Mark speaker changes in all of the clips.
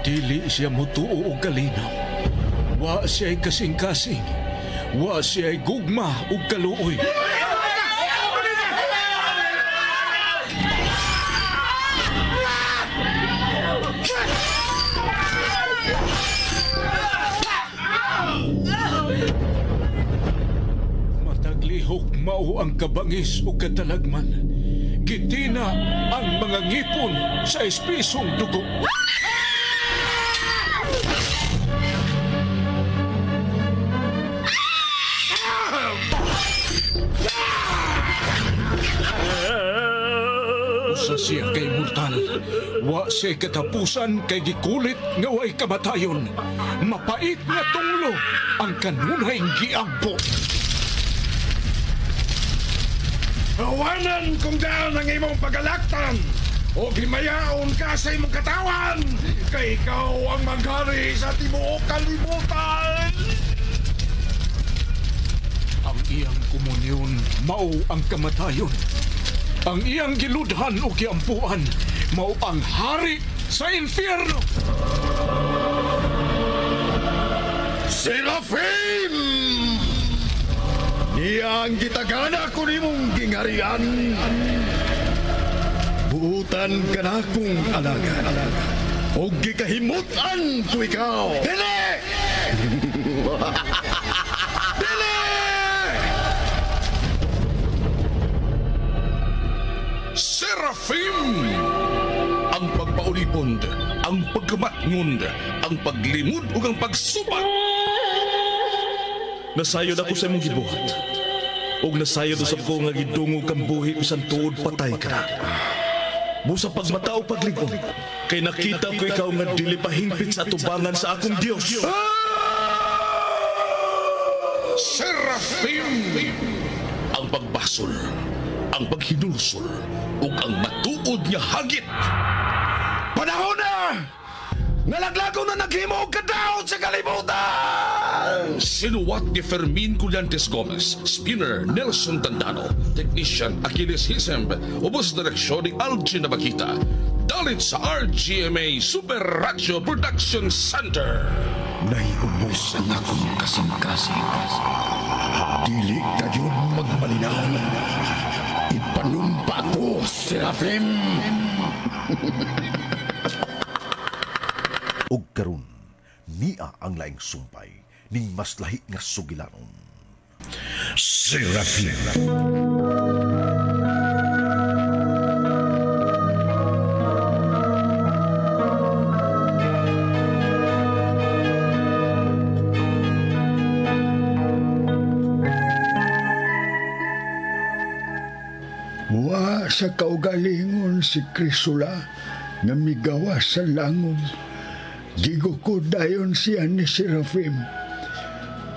Speaker 1: Dili siya mutuo og kalinaw. Wa siya'y kasing-kasing. Wa siya'y gugma ug kaluoy. Matag lihok mao ang kabangis ug katalagman. Gitina ang mga ngipon sa espisong dugo. Usa siya kay mortal. Wa siya katapusan kay gikulit nga way kamatayon. Mapait nga tunglo ang kanunay giampo.
Speaker 2: Awanan kung daan ang imong pagalaktan o himayaon ka sa imong katawan kay ikaw ang maghari sa tibuok kalibutan.
Speaker 1: Ang iyang komunyon mao ang kamatayon. Ang iyang giludhan o giampuan mao ang hari sa impyerno.
Speaker 2: Serafim! Niya ang gitagana ko nimong gingarian. Buutan ka na kong alagad. O gikahimutan ko ikaw. Dili! Dili!
Speaker 3: Serafim! Ang pagpaulipon, ang pagkamatngon, ang paglimod ug ang pagsubat.
Speaker 4: Nasayod ako sa imong gibuhat. Ug nasayod usab ko nga gidungog kang buhi bisan tuod patay ka na. Busa pagmata o paglingon, kay nakita ko ikaw nga dili pa hingpit sa atubangan sa akong Dios.
Speaker 3: Serafim! Ang pagbasol, ang paghinulsol, ug ang matuod nga hagit.
Speaker 2: Panahon na! Nalaglago na naghimo og kadaot sa kalibutan!
Speaker 3: Sinuwat ni Fermin Collantes Gomez, Spinner Nelson Tandano, Technician Achilles Hisemb, ubos direksyon ni Algin Nabakita. Dalit sa RGMA Super Radio Production Center.
Speaker 2: Naiubos ang akong kasing-kasing. Dili kayo magmalinaw. Ipanumpa ko, Serafim!
Speaker 5: Ug karon niya ang laing sumpay ning mas lahi nga sugilanon.
Speaker 2: Serafim! Wa sa kaugalingon si Crisula nga migawas sa langob. Gigo ko dayon siya ni Serafim.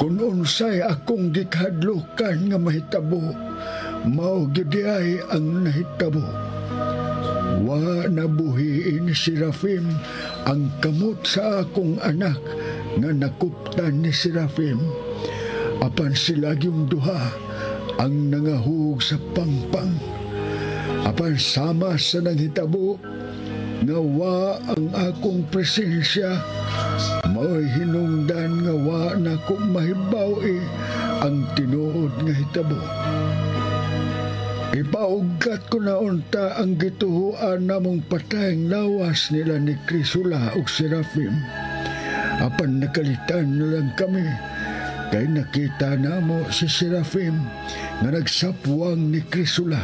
Speaker 2: Kung unsay akong gikahadlukan nga mahitabo, mao gyud ay ang nahitabo. Wa nabuhiin ni Serafim ang kamot sa akong anak nga nakuptan ni Serafim. Apan sila yung duha ang nangahug sa pangpang. Apan sama sa nanghitabo, nga wa ang akong presensya, mao'y hinungdan nga wa na ko mahibaw-i ang tinuod nga hitabo. Ipaugkat ko na unta ang gituhuan namong patayng lawas nila ni Crisula ug Serafim. Apan nakalitan na lang kami, kay nakita namo si Serafim nga nagsapwang ni Crisula.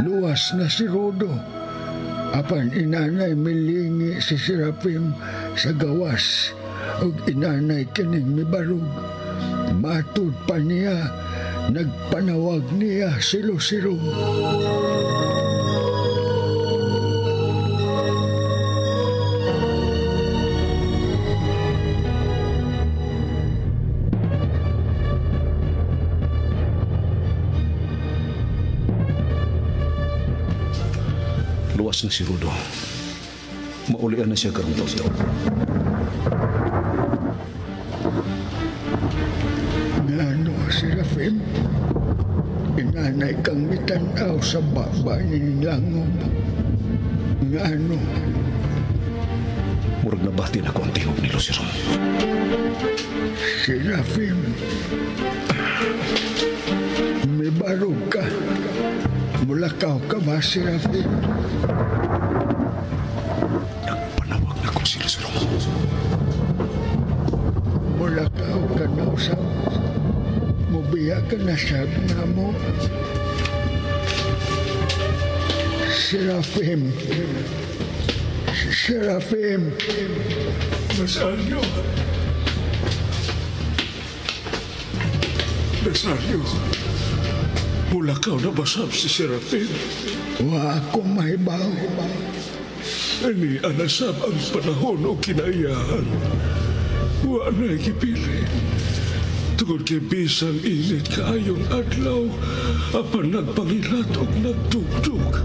Speaker 2: Luwas na si Rodo. Apan inanay milingi si Serafim sa gawas ug inanay kining mibarog. Matud pa niya, nagpanawag niya si Lucero.
Speaker 4: Luwas na si Rudo. Maulian na siya karong taon.
Speaker 2: Ngano, Serafim? Inanay kang mitanaw sa baba ni langob. Ngano?
Speaker 4: Murag
Speaker 1: Murag nabati na ko ang tingog ni Lucero.
Speaker 2: Serafim, may barog ka. Mulakaw ka ba, Serafim?
Speaker 1: Nagpanawag na ko si Lucero.
Speaker 2: Mulakaw ka na usab. Mubiya ka na sab na mo. Serafim. Serafim.
Speaker 1: Nazario. Nazario. Mulakaw na basab si Serafim.
Speaker 2: Wa ako mahibaw.
Speaker 1: Ani anasab ang panahon o kinaiyahan. Wa na gipili. Tungod kay bisan init kaayong adlaw, apan nagpangilat og nagdugdug.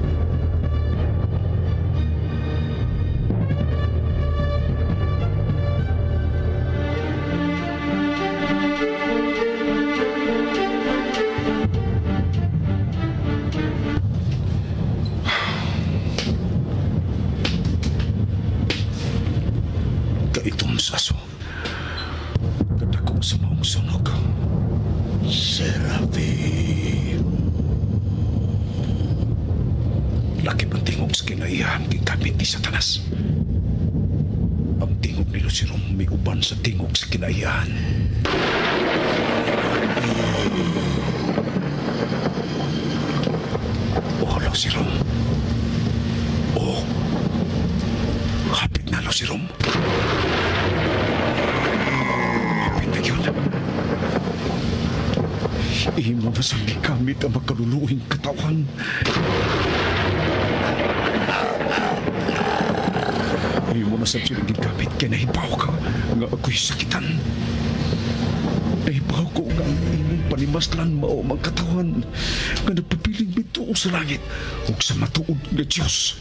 Speaker 1: Kaitom sa aso. Kadako sa maong sunog. Serafim. Laki ang tingog sa kinaihan gigamit ni Satanas. Ang tingog ni Lucero may uban sa tingog sa kinaihan. Oh, Lucero. Oh. Hapit na, Lucero. Hapit na yun. Imo na sa gigamit ang makaluluhing katawan. Imo na sa silang gigamit kaya nahibaw ka nga ako'y sakitan. Nahibaw ko nga ang imong panimaslan mao ang katawan nga nagpapiling mituo sa langit ug sa matuod nga Diyos.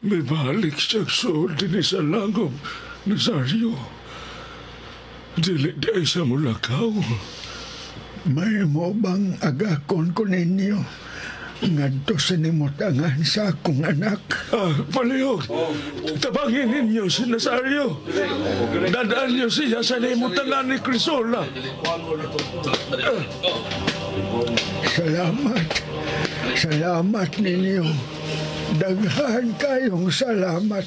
Speaker 1: May balik siyang soul din sa langob, Nazario. Dili di ay sa mulakaw.
Speaker 2: May mo bang agakon ko ninyo ngadto sa nimutangan sa akong anak?
Speaker 1: Ah, palihog. Tabangin ninyo si Nazario. Dadaan niyo siya sa nimutangan ni Crisola.
Speaker 2: Salamat. Salamat ninyo. Daghan kayong salamat.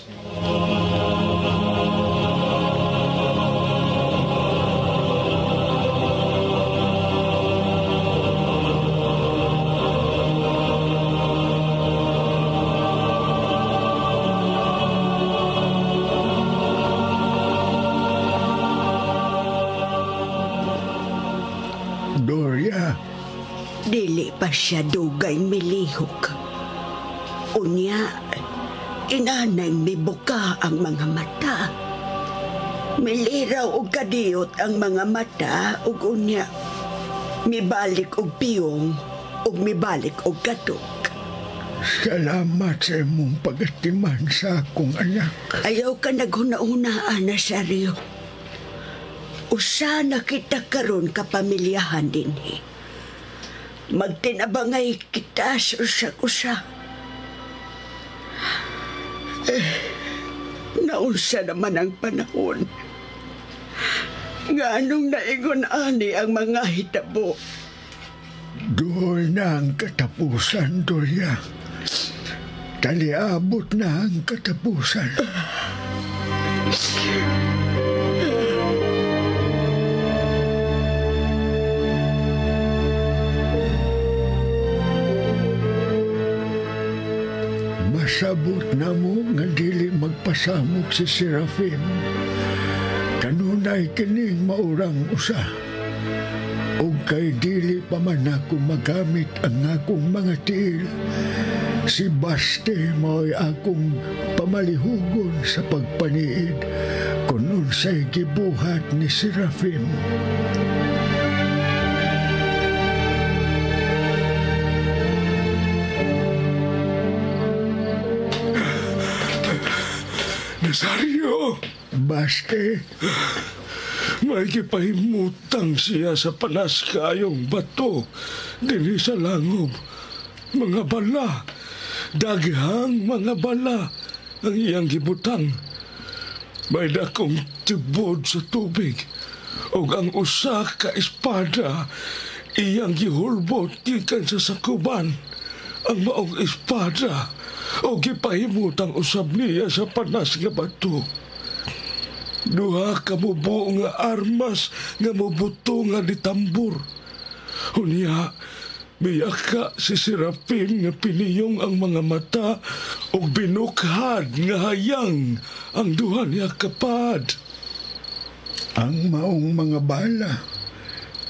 Speaker 2: Doria.
Speaker 6: Dili pa siya dugay milihok. Unya, inanay mibuka ang mga mata. Miliraw og kadiyot ang mga mata ug unya mibalik og piyong ug mibalik og katok.
Speaker 2: Salamat sa imong pagatiman sa akong anak.
Speaker 6: Ayaw ka naghuna-una, Nazario. Usa na kita karon kapamilyahan dinhi. Magtinabangay kita sa usa-usa. Eh, naunsa naman ang panahon. Nga anong naingon ani ang mga hitabo.
Speaker 2: Doon na ang katapusan, Doria. Taliabot na ang katapusan. Masabot na mo nga dili magpasamok si Serafim. Kanunay kining maurang usa. Og kay dili pa man ako magamit ang akong mga tiil. Si Baste mao'y akong pamalihugon sa pagpaniid kung unsay gibuhat ni Serafim.
Speaker 1: Nazario!
Speaker 2: Baste!
Speaker 1: May gipahimutang siya sa panaskayong bato dinhi sa langob. Mga bala, daghang mga bala ang iyang gibutang. May dakong tibod sa tubig ug ang usa ka espada iyang gihulbot gikan sa sakuban. Ang maong espada o gipahimutang usab niya sa panas nga bato. Duha ka mubuo nga armas nga mubuto nga ditambor. Unya, miyaka si Serafim nga piniyong ang mga mata ug binukhad nga hayang ang duha niya kapad.
Speaker 2: Ang maong mga bala,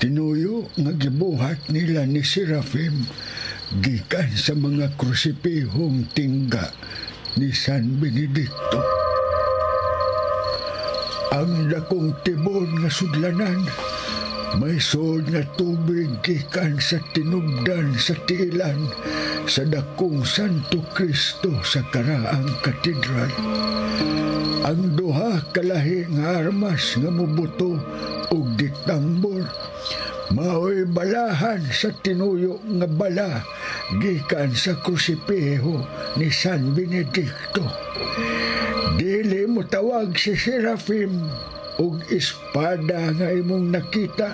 Speaker 2: tinuyo nga gibuhat nila ni Serafim gikan sa mga krusipihong tingga ni San Benedicto. Ang dakong tibon nga sudlanan, may suod nga tubig gikan sa tinubdan sa tiilan sa dakong Santo Cristo sa Karaang Katedral. Ang duha kalahi nga armas nga mubuto og ditambor, maoy balahan sa tinuyo nga bala gikan sa krusipiho ni San Benedicto. Dili mo tawag si Serafim og espada nga imong nakita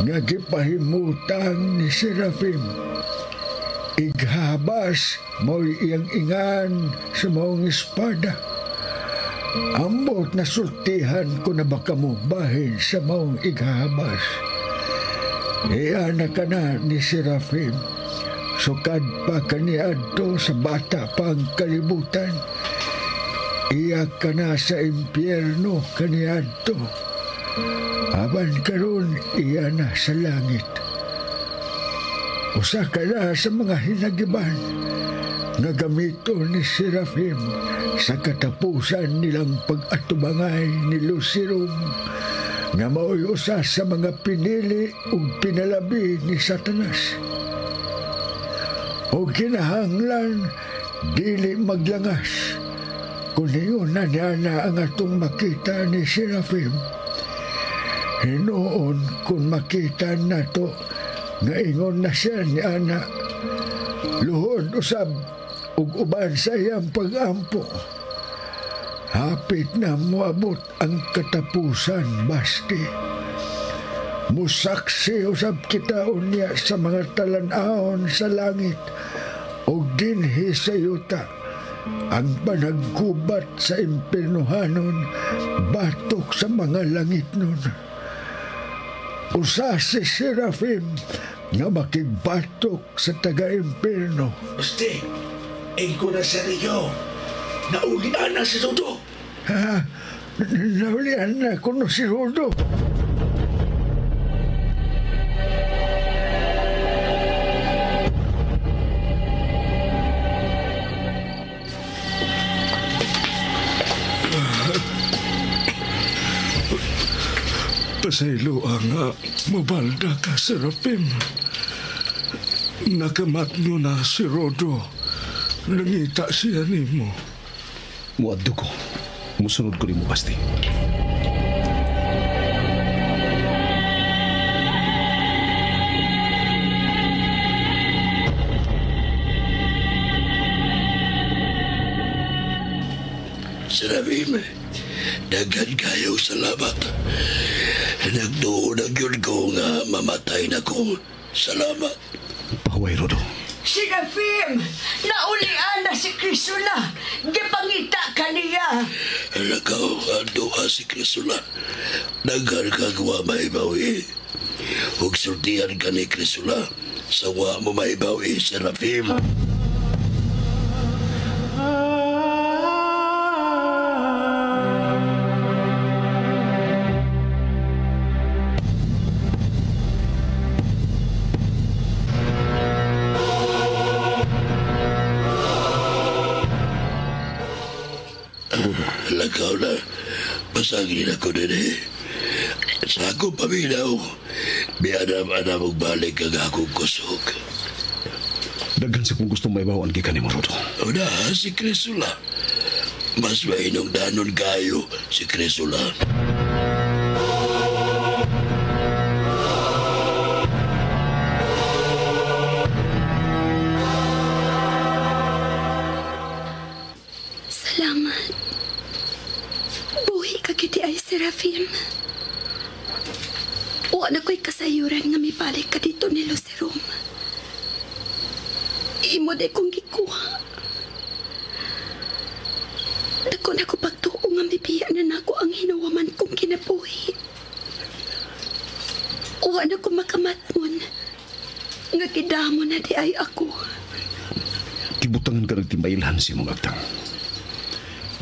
Speaker 2: nga gipahimutang ni Serafim. Ighabas mo'y iyang ingan sa maong espada. Ambot na sultihan ko na baka mo bahin sa maong ighabas. Iana ka na ni Serafim, sukad pa kaniadto sa bata pa ang kalibutan. Iya ka na sa impyerno kaniadto. Apan karon iya na sa langit. Usa ka na sa mga hinagiban nga gamito ni Serafim sa katapusan nilang pag-atubangay ni Lucirum nga mao'y usa sa mga pinili ug pinalabi ni Satanas. O kinahanglan dili maglangas kung niyon na niya na ang atong makita ni Serafim. Hinoon kung makita na to nga ingon na siya ni Ana, luhod usab ug uban sa iyang pag-ampo. Hapit na moabot ang katapusan, Basti. Musaksi usab kita unya sa mga talan-awon sa langit ug dinhi sa yuta. Ang panaggubat sa impirnohanon batok sa mga langit nun. Usa si Serafim nga makigbatok sa taga-impirno.
Speaker 7: Basti, ko na sa Rio. Naulian na si Rodo.
Speaker 2: Ha? Naulian na kuno si Rodo.
Speaker 1: Pasaylo ang mabalda ka, Serafim. Nakamatno na si Rodo. Nangita siya nimo.
Speaker 4: Muadto ko. Musunod ko nimo, Basti.
Speaker 7: Serafim, daghan kayo salamat. Nagduo na gyud ko nga mamatay na ko. Salamat.
Speaker 4: Pahuway, Rodo.
Speaker 6: Serafim, naulian na si Crisula. Gipangita ka niya.
Speaker 7: Lakaw, andoa si Crisula. Daghan kag wa maibawi. Ug sultihan ka ni Crisula sa wa mo maibawi, Serafim.
Speaker 4: Rodo.
Speaker 7: Lakaw na. Pasagin ako din eh. Sa akong paminaw, bianam-anam og balik ang akong kusog.
Speaker 4: Daghan sa kung gusto maibawan gikan nimo, Rodo.
Speaker 7: Una, si Crisula. Mas mainong danon kayo si Crisula.
Speaker 8: Salamat. Buhi ka kiti ay, Serafim. Wa na ko'y kasayuran nga mibalik ka dito ni Lucerom. Imo di kong gikuha. Dako na ko pagtuo nga mibiya na nako ang hinawaman kong kinabuhi. Wa na ko makamatngon nga gidamo na di ay ako.
Speaker 4: Gibutangan ka nagtimailhan si mong agtang.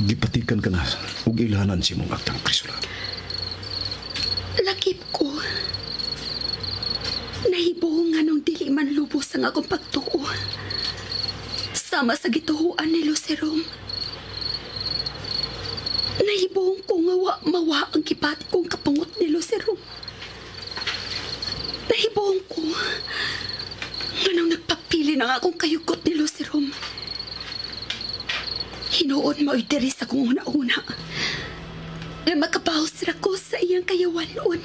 Speaker 4: Gipatikan ka na ug ilhanan si mong agtang, Crisula.
Speaker 8: Lakip ko. Nahibuo nga nung dili man lubos ang akong pagtuo. Sama sa gituhuan ni Lucerom. Nahibuong ko nga wa mawa ang gibati kong kapangot ni Lucerom. Nahibuong ko nga nung nagpapili na akong kayugot ni Lucerom. Hinuon mao'y diri sa kong una-una na makabawas ra ko sa iyang kayawanon.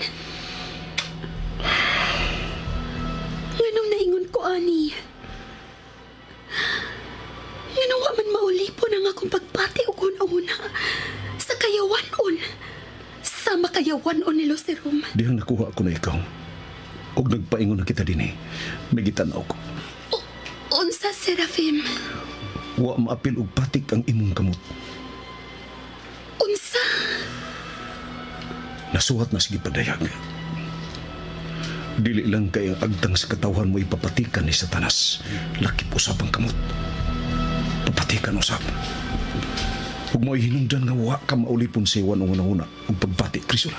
Speaker 8: Nganong naingon ko, ani? Nganong wa man maulipon ang akong pagbati og una-una sa kayawanon, sa makayawanon ni Lucerom.
Speaker 4: Dihang nakuha ko na ikaw. Og nagpaingon na kita dinhi, may gitan-aw ko.
Speaker 8: Unsa, Serafim?
Speaker 4: Wa maapil og patik ang imong kamot.
Speaker 8: Unsa?
Speaker 4: Nasuhat na sige padayag. Dili lang kay ang agtang sa katawhan mo ipapatikan ni Satanas. Lakip usab ang kamot. Papatikan usab. Ug mo'y hinungdan nga wa ka maulipon sa iwan ang una-una ug pagbati, Crisula.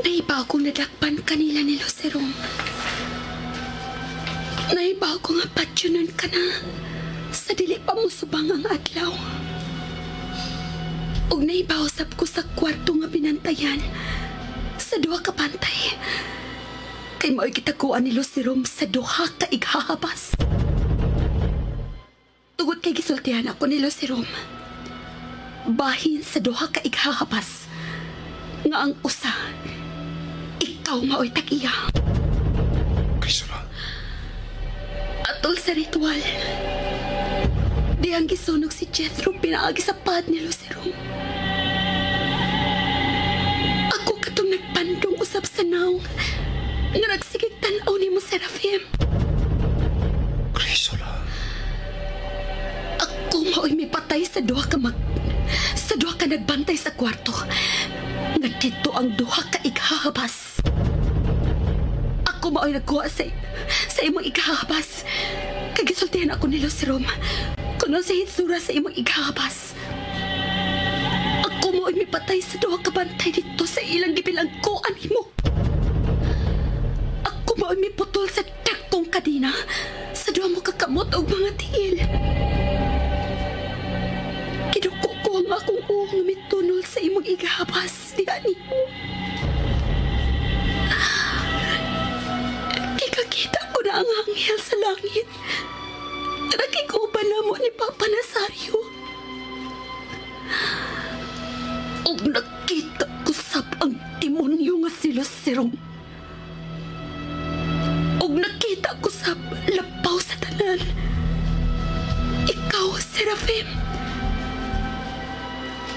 Speaker 8: Naiba akong nadakpan kanila ni Lucerom. Naiba ako nga patyunon ka na sa dili pa mo subang ang adlaw. Ug naiba usab ko sa kwarto nga binantayan sa duha ka bantay. Kay mao'y gitaguan ni Lucerom sa duha ka ighahabas. Tugod kay gisultihan ako ni Lucerom, bahin sa duha ka ighahabas nga ang usa ikaw mao'y tag-iya.
Speaker 4: Crisula.
Speaker 8: Atol sa ritual, dihang gisunog si Jethro pinaagi sa pad ni Lucerom. Ako katong nagpandong usab sa naong nga nagsigig tan-aw ni mo, Serafim.
Speaker 4: Crisula.
Speaker 8: Ako mao'y mipatay sa duha ka sa duha ka nagbantay sa kwarto. Nga didto ang duha ka ighahabas. Ako mao'y nagkuha sa imong ighahabas. Kay gisultihan ako ni Lucerom kuno sa hitsura sa imong ighahabas. Ako mao'y mipatay sa duha ka bantay didto sa ilang gibilangkoan nimo. Ako mao'y miputol sa dagkong kadena sa duha mo kakamot og mga tiil. Kiduko ko ang akong uong nga mitunol sa imong ighabas diha nimo. Kikakita ko na ang anghel sa langit. Nakikuban na mo ni Papa Nazario. Ug nakita ko sab ang demonyo nga si Lucerom. Ug nakita ko sab lapaw sa tanan. Ikaw, Serafim.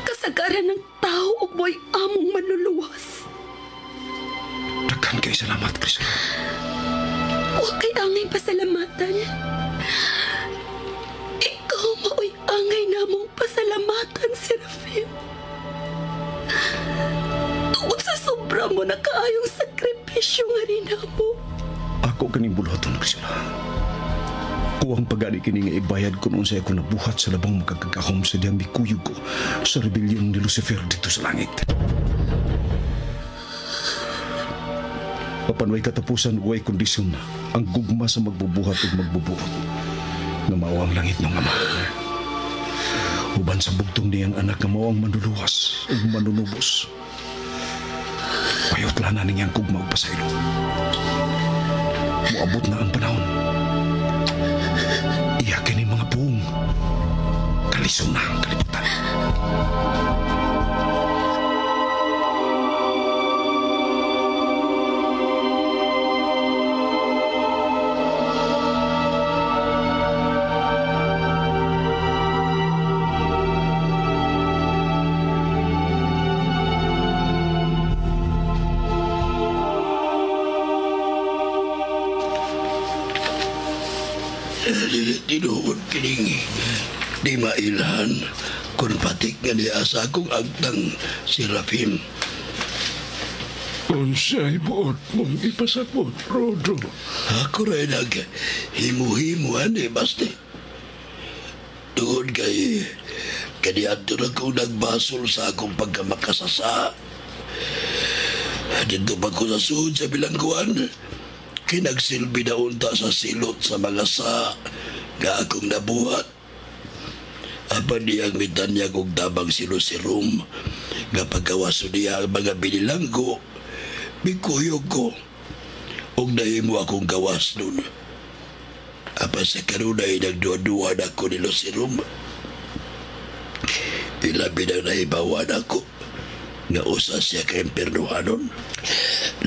Speaker 8: Kasagaran ng tao ug mo'y among manluluwas.
Speaker 4: Daghan kay salamat, Crisula.
Speaker 8: Wa kay angay pasalamatan. Ikaw mao'y angay namong pasalamatan, Serafim. Tungod sa sobra mo na kaayong sakripisyo nga rin mo.
Speaker 4: Ako kaning buluhaton, Crisula. Kuwang pagani kini nga ibayad ko noon sa ako nabuhat sa labang makagagahom sa diyang mikuyog ko sa rebellion ni Lucifer dito sa langit. Papanway katapusan, way kondisyon ang gugma sa magbubuhat ug magbubuot nga mao ang langit ng Ama.
Speaker 9: Uban sa bugtong niyang anak nga mao ang manluluwas ug manunubos. Payot na niyang kugma og pasaylo. Moabot na ang panahon. Iya kini mga buong. Kalisod na ang kalibutan.
Speaker 7: Tinuod kining di mailhan kung patik nga niya sa akong agtang Serafim.
Speaker 1: Unsay buot mong ipasabot, Rodo?
Speaker 7: Ako rin nag-himuhimuan eh, baste. Tungod kay kaniadto na kong nagbasol sa akong pagkamakasasa. Dito pa ko sa suod sa bilangguan, kinagsilbi na unta sa silot sa mga sa nga akong nabuhat. Apan niyang mitanyag og tabang silo si Rom nga pagkawaso niya ang mga binilanggo, mikuyog ko og nahimo akong gawas nun. Apan sa kanunay nagduwa-duwa na ako ni Lucirum. Ilabi nang nahibawan ako nga usa siya ka impernuhanon.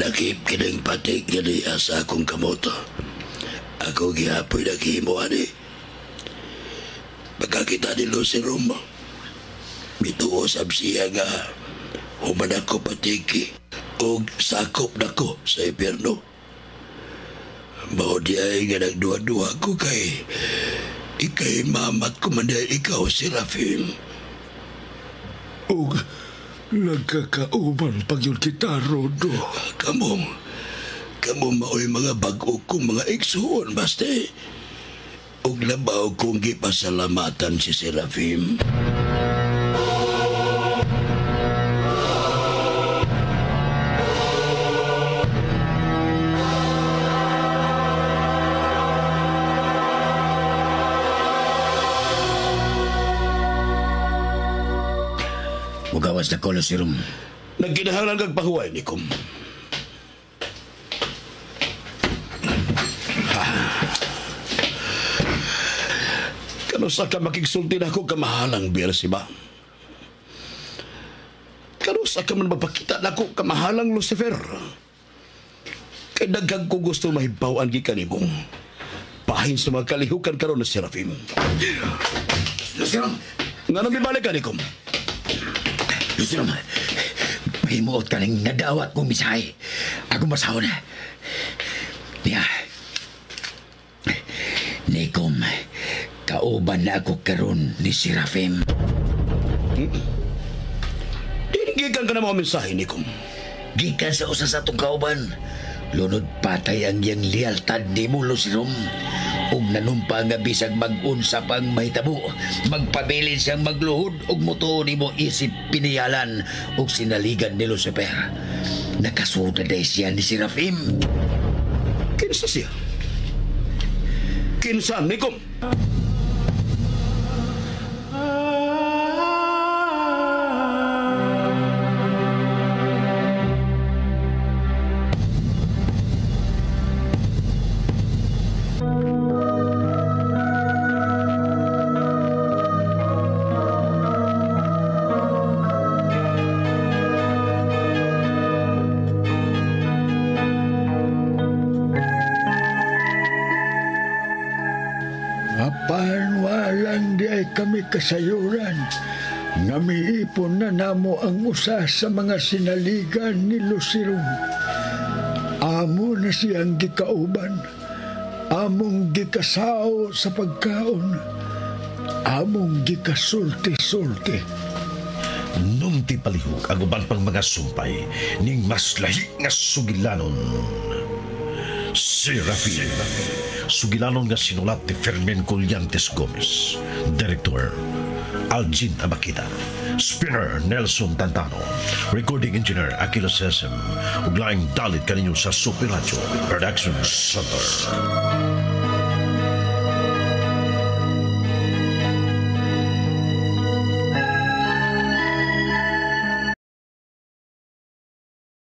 Speaker 7: Nakip kinang patik nga niya sa akong kamoto. Ako gihapoy naghimo ani. Pagkakita ni Lucirum, mituo sab siya nga human ako patiki og sakop nako sa impyerno. Mao di ay nga nagduha-duha ko kay ikay mamat ko man di ikaw, Serafim.
Speaker 1: Og nagkakauban pag yun kita, Rodo.
Speaker 7: Kamo mao'y mga bag-o kong mga igsuon, baste. Og labaw kong gipasalamatan si Serafim.
Speaker 10: Mugawas na ko, Lucirum.
Speaker 7: Nagkinahanglan kag pahuway, Nikom. Kanusa ka makigsulti na ako kamahalang Beelzebub? Kanusa ka man mapakita na ako kamahalang Lucifer? Kay daghang ko gusto mahibaw-an gikan nimo. Bahin sa mga kalihukan karon na Serafim.
Speaker 10: Lucirum!
Speaker 7: Nga nang bibalik ka, Nikom?
Speaker 10: Lucirum, pahimuot ka ng nadawat kong misahe. Ako masahon. Niya. Nikom, kauban na ako karon ni Serafim.
Speaker 7: Dinigikan ka na mga mensahe, Nikom.
Speaker 10: Gikan sa usa sa atong kauban. Lunod patay ang iyang lealtad nimo, Lucirum. Ug nanumpa nga bisag mag-unsa pang mahitabo, magpabilin siyang magluhod ug mutuo nimo isip piniyalan ug sinaligan ni Lucifer. Nakasuda day siya ni Serafim.
Speaker 7: Kinsa siya? Kinsa, Nikom?
Speaker 2: Apan walang di ay kami kasayuran nga miipon na namo ang usa sa mga sinaligan ni Lucirum. Amo na siyang gikauban, among gikasao sa pagkaon, among gikasulti-sulti.
Speaker 5: Nunti palihog ang uban pang mga sumpay ning mas lahi nga sugilanon. Serafim. Sugilanon nga sinulat ni Fermin Collantes Gomez. Director, Algin Abakita. Spinner, Nelson Tantano. Recording Engineer, Aquila Sesem. Ug laing dalit kaninyo sa Super Radio Production Center.